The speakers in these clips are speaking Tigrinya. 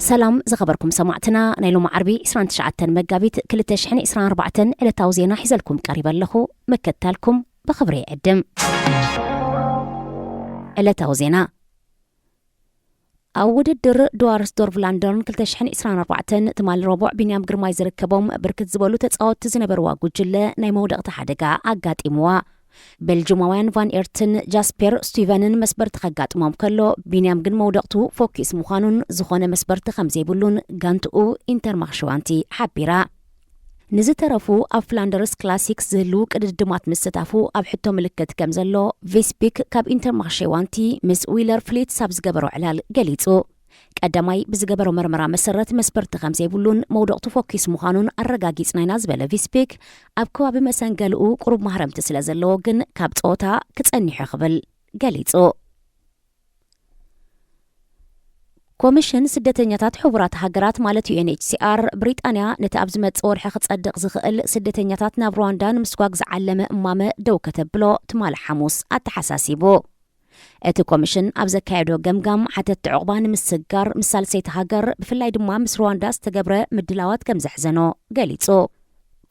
ሰላም ዝኸበርኩም ሰማዕትና፣ ናይ ሎሚ ዓርቢ ዕስራን ትሽዓተን መጋቢት ክልተ ሽሕን ዕስራን ኣርባዕተን ዕለታዊ ዜና ሒዘልኩም ቀሪበ ኣለኹ። ምክትታልኩም ብኽብሪ ይዕድም። ዕለታዊ ዜና። ኣብ ውድድር ድዋርስዶርፍ ላንደርን ክልተ ሽሕን ዕስራን ኣርባዕተን ትማሊ ረቡዕ ቢንያም ግርማይ ዝርከቦም ብርክት ዝበሉ ተጻወትቲ ዝነበርዋ ጉጅለ ናይ መውደቕቲ ሓደጋ ኣጋጢምዋ። ቤልጅማውያን ቫን ኤርትን ጃስፔር ስቲቨንን መስበርቲ ከጋጥሞም ከሎ፣ ቢንያም ግን መውደቕቱ ፎኪስ ምዃኑን ዝኾነ መስበርቲ ከም ዘይብሉን ጋንትኡ ኢንተርማክሽዋንቲ ሓቢራ። ንዝተረፉ ኣብ ፍላንደርስ ክላሲክስ ዝህልዉ ቅድድማት ምስታፉ ኣብ ሕቶ ምልክት ከም ዘሎ ቪስፒክ ካብ ኢንተርማክሽዋንቲ ምስ ዊለር ፍሊትስ ኣብ ዝገበሮ ዕላል ገሊጹ። ቀዳማይ ብዝገበሮ መርመራ መሰረት መስበርቲ ከም ዘይብሉን መውደቕቱ ፎኪስ ምዃኑን ኣረጋጊጽና ኢና ዝበለ ቪስፒክ፣ ኣብ ከባቢ መሰንገልኡ ቁሩብ ማህረምቲ ስለ ዘለዎ ግን ካብ ጸወታ ክጸኒሑ ክብል ገሊጹ። ኮሚሽን ስደተኛታት ሕቡራት ሃገራት ማለት ዩ ኤን ኤች ሲ ኣር፣ ብሪጣንያ ነቲ ኣብ ዝመጽእ ወርሒ ክጸድቕ ዝኽእል ስደተኛታት ናብ ሩዋንዳ ንምስጓግ ዝዓለመ እማመ ደው ከተብሎ ትማሊ ሓሙስ ኣተሓሳሲቡ። እቲ ኮሚሽን ኣብ ዘካየዶ ገምጋም ሓተትቲ ዕቑባ ንምስግጋር ምስ ሳልሰይቲ ሃገር ብፍላይ ድማ ምስ ሩዋንዳ ዝተገብረ ምድላዋት ከም ዘሕዘኖ ገሊጹ።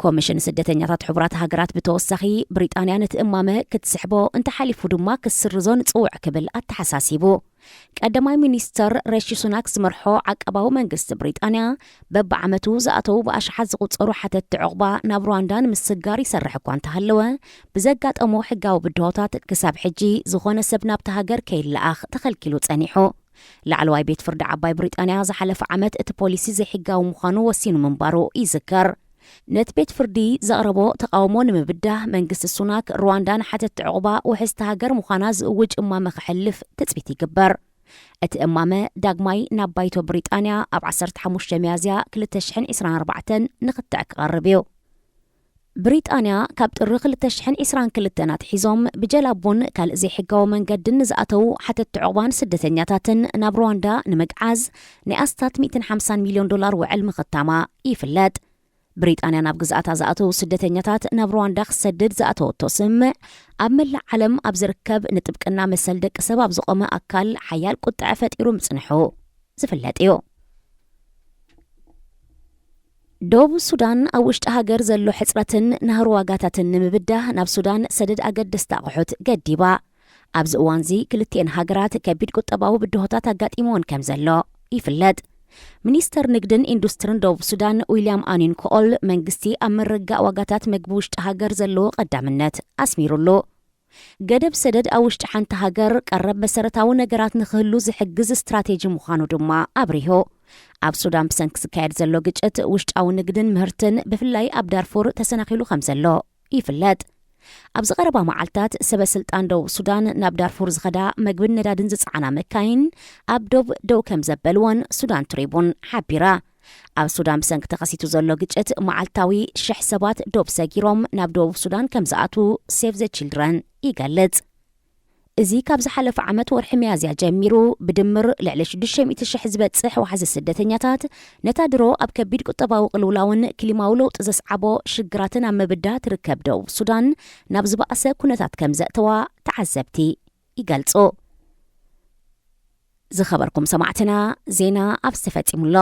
ኮሚሽን ስደተኛታት ሕቡራት ሃገራት ብተወሳኺ ብሪጣንያ ነቲ እማመ ክትስሕቦ እንተሓሊፉ ድማ ክትስርዞ ንጽውዕ ክብል ኣተሓሳሲቡ። ቀዳማይ ሚኒስተር ሬሺ ሱናክ ዝመርሖ ዓቃባዊ መንግስቲ ብሪጣንያ በብዓመቱ ዝኣተዉ ብኣሽሓት ዝቑጸሩ ሓተትቲ ዕቑባ ናብ ሩዋንዳ ንምስግጋር ይሰርሕ እኳ እንተሃለወ፣ ብዘጋጠሞ ሕጋዊ ብድሆታት ክሳብ ሕጂ ዝኾነ ሰብ ናብቲ ሃገር ከይለኣኽ ተኸልኪሉ ጸኒሑ። ላዕለዋይ ቤት ፍርዲ ዓባይ ብሪጣንያ ዝሓለፈ ዓመት እቲ ፖሊሲ ዘይሕጋዊ ምዃኑ ወሲኑ ምንባሩ ይዝከር። ነቲ ቤት ፍርዲ ዘቕረቦ ተቓውሞ ንምብዳህ መንግስቲ ሱናክ ሩዋንዳ ንሓተትቲ ዕቑባ ውሕስቲ ሃገር ምዃና ዝእውጅ እማመ ክሕልፍ ትጽቢት ይግበር። እቲ እማመ ዳግማይ ናብ ባይቶ ብሪጣንያ ኣብ ዓሰርተ ሓሙሽተ ሚያዝያ ክልተ ሽሕን ዕስራን ኣርባዕተን ንኽትዕ ክቐርብ እዩ። ብሪጣንያ ካብ ጥሪ ክልተ ሽሕን ዕስራን ክልተን ኣትሒዞም ብጀላቡን ካልእ ዘይሕጋዊ መንገድን ንዝኣተዉ ሓተትቲ ዕቑባን ስደተኛታትን ናብ ሩዋንዳ ንምግዓዝ ናይ ኣስታት ሚእትን ሓምሳን ሚልዮን ዶላር ውዕል ምኽታማ ይፍለጥ። ብሪጣንያ ናብ ግዝኣታ ዝኣተዉ ስደተኛታት ናብ ሩዋንዳ ክሰድድ ዝኣተወቶ ስምምዕ ኣብ መላእ ዓለም ኣብ ዝርከብ ንጥብቅና መሰል ደቂ ሰብ ኣብ ዝቖመ ኣካል ሓያል ቁጥዐ ፈጢሩ ምጽንሑ ዝፍለጥ እዩ። ደቡብ ሱዳን ኣብ ውሽጢ ሃገር ዘሎ ሕጽረትን ናህሪ ዋጋታትን ንምብዳህ ናብ ሱዳን ሰደድ ኣገደስቲ ኣቑሑት ገዲባ። ኣብዚ እዋንዚ ክልቲኤን ሃገራት ከቢድ ቁጠባዊ ብድሆታት ኣጋጢምወን ከም ዘሎ ይፍለጥ። ሚኒስተር ንግድን ኢንዱስትርን ደቡብ ሱዳን ዊልያም ኣኒን ኮኦል መንግስቲ ኣብ ምርጋእ ዋጋታት መግቢ ውሽጢ ሃገር ዘለዎ ቀዳምነት ኣስሚሩሉ። ገደብ ሰደድ ኣብ ውሽጢ ሓንቲ ሃገር ቀረብ መሰረታዊ ነገራት ንኽህሉ ዝሕግዝ ስትራቴጂ ምዃኑ ድማ ኣብሪሁ። ኣብ ሱዳን ብሰንኪ ዝካየድ ዘሎ ግጭት ውሽጣዊ ንግድን ምህርትን ብፍላይ ኣብ ዳርፉር ተሰናኺሉ ከም ዘሎ ይፍለጥ። ኣብዚ ቀረባ መዓልታት ሰበ ስልጣን ደቡብ ሱዳን ናብ ዳርፉር ዝኸዳ መግብን ነዳድን ዝጸዓና መካይን ኣብ ዶብ ደው ከም ዘበልወን ሱዳን ትሪቡን ሓቢራ። ኣብ ሱዳን ብሰንኪ ተኸሲቱ ዘሎ ግጭት መዓልታዊ ሽሕ ሰባት ዶብ ሰጊሮም ናብ ደቡብ ሱዳን ከም ዝኣትዉ ሴቭ ዘ ቺልድረን ይገልጽ። እዚ ካብ ዝሓለፈ ዓመት ወርሒ ሚያዝያ ጀሚሩ ብድምር ልዕሊ ሽዱሽተ ሚእቲ ሽሕ ዝበጽሕ ዋሕዚ ስደተኛታት ነታ ድሮ ኣብ ከቢድ ቁጠባዊ ቅልውላውን ክሊማዊ ለውጢ ዘስዓቦ ሽግራትን ኣብ ምብዳህ ትርከብ ደቡብ ሱዳን ናብ ዝበኣሰ ኩነታት ከም ዘእተዋ ተዓዘብቲ ይገልጹ። ዝኸበርኩም ሰማዕትና፣ ዜና ኣብዚ ተፈጺሙ ኣሎ።